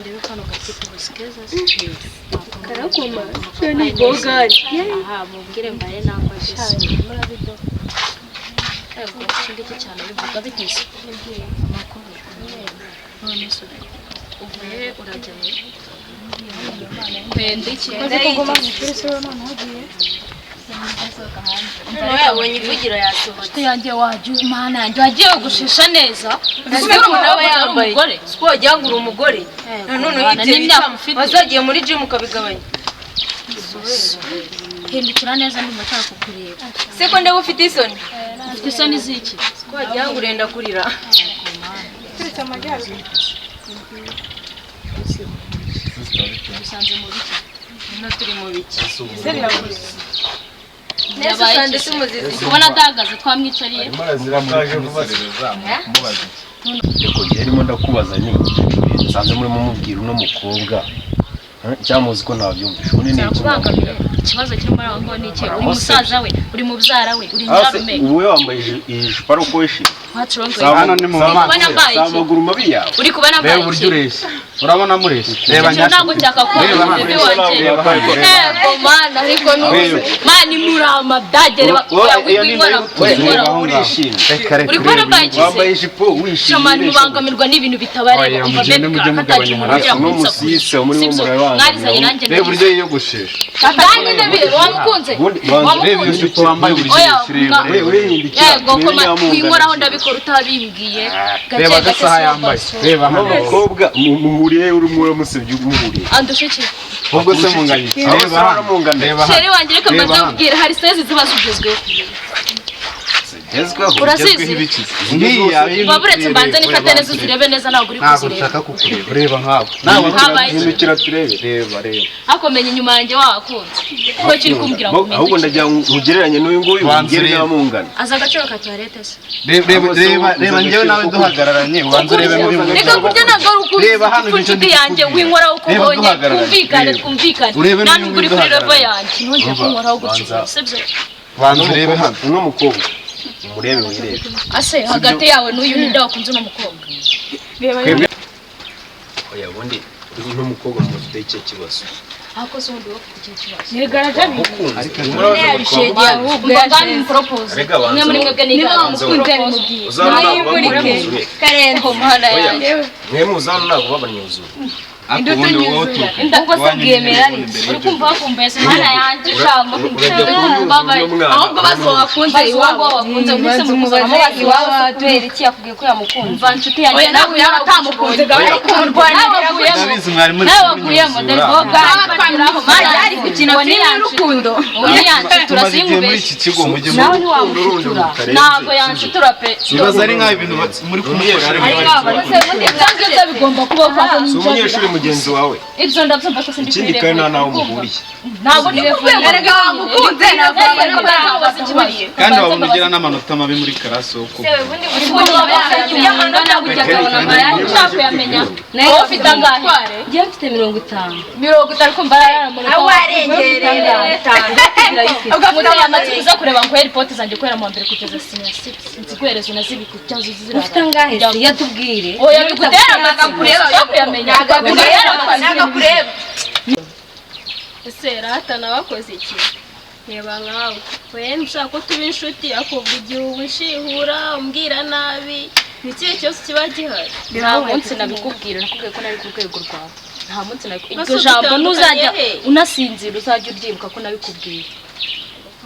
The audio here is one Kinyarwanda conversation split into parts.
Ndebe kano gatipe gusa keza se. Karakoma. Ni bogari. Aha, mubwire mbare nangwa gese. Ego, iki ngiki cyane bivuga biteze. Amakuru. None se uvuye urajya he? Kwenda iki? Yabonye ivugiro yasohotse. Inshuti yanjye wajya Mana yanjye wagiye gushisha neza. Ese umuntu aba yambaye umugore. Siko wagira ngo uri umugore. None Bana ibyo n'imyaka bita ufite. Wazagiye muri gym ukabigabanya. Hindukira neza ndumva nshaka kukureba. Se ko ndeba ufite isoni? Ufite isoni z'iki? Siko wagira ngo urenda kurira. Usanze mu biki? Hano turi mu biki? Nese Yabaye usanze iki? tumuzizi. Kubona adahagaze twamwicariye. Muraje kumuserereza kumubaza iki? Yego, njye ndimo ndakubaza ni nsanze murimo mubwira uno mukobwa cyangwa muzi ko ntabyumvishe ubundi ni iki Birakubangamiye. mwamubwira? Ikibazo kiri muri aho ngaho ni iki? Uri Aramusebya. musaza we, uri mubyara we, uri Ah, se, nyirarume. ubu we wambaye iyi jipo ari uko wishimye? What's wrong with Sama- you? Hano ni mu sama- maso. Kubona mbaye si iki? amaguru mabi yawe. Uri kubona Reba mbaye uburyo iki? ureshya, urabona mureshya. Reba Icyo ntabwo cyakakubona Reba hano, bebe wanjye. reba hano, reba hano. Ego mana, ariko Reba. mani muri amadage reba Wowe, iyo ni wikora nayo wikora. Aho ngaho. Urishimye. Reka reka Uri kubona urebe. mbaye iki se? Wambaye ijipo wishimye. Shamani ureshya. mubangamirwa n'ibintu bitabareba. Oya, Umva mugende bebe mujye katagira mugabanya umuntu ujya Uno kunsakuza. musise murimo Sibyo? murabangamira. Mwarizanye nanjye Reba uburyo ndabizi. yiyogoshesha. Nanjye ndabizi, wamukunze? Ubundi banza Reba iyo Wamukunze? jipo wambaye uburyo Oya, yishyiriye. We urihindukira. Yego, turebe koma niba mungana. kwinkoraho ndabikora utabimbwiye. Gake Reba gake agasaha si yambaye. wambaye. Reba Uno hano. mukobwa muhuriye urimo uramusebya umuhuriye. Andusha iki? Ubwo se munganye iki? Aho Reba se hano. waramungana. Reba hano. Sheri wanjye reka Reba mbanze hano. nkubwire hari size ziba zigezweho. Zigezweho. Urazizi? Ugezweho ibiki? Ngiya. Waba uretse mbanze nifate neza uzirebe neza ntabwo uri Ntabwo kuzireba. nshaka kukureba. Reba nkawe. Nawe Habaye iki? Hindukira turebe. Reba reba. Ariko menya inyuma yanjye wakunze. Kuko kiri kumbwira ngo Ahubwo ndagira ngo nkugereranye n'uyu nguyu Banza ubwire urebe. niba mungana. Azi agaciro ka toilette se. Reba reba reba reba njyewe nawe duhagararanye ubanza urebe muri mu Reka kurya ntabwo ari ukuzi. Reba hano Kuko ibyo inshuti ndi yanjye kukubwira. winkoraho uko Reba ubonye. duhagararanye. Twumvikane Reba. twumvikane. Urebe Nta n'uyu nubwo uri kuri level duhagararanye. yanjye. Ntongere kunkoraho gutyo. Banza. Sibyo? Banza urebe hano. Uno mukobwa umurebe wirebe. Ase hagati yawe n'uyu ninde wakunze uno mukobwa? Oya, ubundi uno mukobwa mufite icyo kibazo. Ariko se ubundi wowe ufite ikihe kibazo? Mukunze. Umva ngani propose. Rega banza Umwe muri mwebwe ni Niba wamukunze bimubwiye. Uzana ntabwo bamunyuzuye. Karenzi. Mana Oya, yanjye. mwe muzana ntabwo babanyuzuye. Ariko ubundi wowe uturuka Ubwo se bwemera iwanyu iki? imbere Uri y'ibyo kumva wakumbuye se mana yanjye ushamba. Urajya kunyuza uno mwana. Ahubwo bazi uwo wakunze iwabo. Wakunze mwese Bazi mukuza umubaze iwabo kubera iki yakubwiye ko yamukunze. Umva nshuti yanjye Oya nawe yaba atamukunze gahunda kumurwanira. Ndabizi mwari muri Nawe waguyemo dore boga. Byari gukina filime y'urukundo. Ubu yanshitura Tumaze igihe muri sinkubeshye. iki kigo mujye Nawe mu ntiwamushitura. Ntabwo yanshitura pe. Ibibazo ari nk'aho ibintu muri kumukoresha ari Ari nk'aho bari Ibyo ngibyo bigomba kubaho kuko Si umunyeshuri mugenzi wawe. Ibyo ndabyumva ko sindi Ikindi kandi nta naho muhuriye. Ntabwo ndi ku rwego. Erega wamukunze ntabwo Ikibazo. Kandi wabona ugira n'amanota mabi muri karasi wo kuba. Ushaka kuyamenya. Wowe ufite angahe? Njyewe mfite 50. 50 kumva arara Warengereye. Muteye amatsiko uza kureba ngo ripoti zanjye guhera mu wa mbere kugeza senior six nziguhereze unazibike cyangwa uzizirara. Ufite angahe se? Yatubwire. Oya bigutera amatsiko ushaka kuyamenya. Bigutera amatsiko. Ese rata nawe akoze iki? Reba nkawe wenda ushaka ko tuba inshuti akubwa igihe uba ushihura umbwira nabi, ni ikihe kibazo kiba gihari? Nta munsi nabikubwira, nakubwiye ko nari ku rwego rwawe. Nta munsi nabikubwira. Ese Iryo jambo dutandukanye ntuzajya he? unasinzira uzajya uryibuka ko nabikubwiye.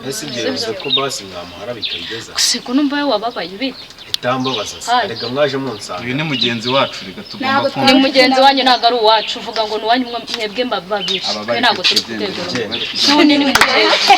Ese ibyo bivuze ko basi mwamuhara bikabigeza. Gusa numva we wababaye ubite. Itambabaza se. Hai. Rega mwaje munsanga. Uyu ni mugenzi wacu reka tugomba Ni kumva. mugenzi wanyu ntabwo ari uwacu, uvuga ngo ni uwanyu mwebwe babiri. Aba Twe bari ntabwo turi ku kutugendera. rwego rumwe. N'ubundi ni mugenzi.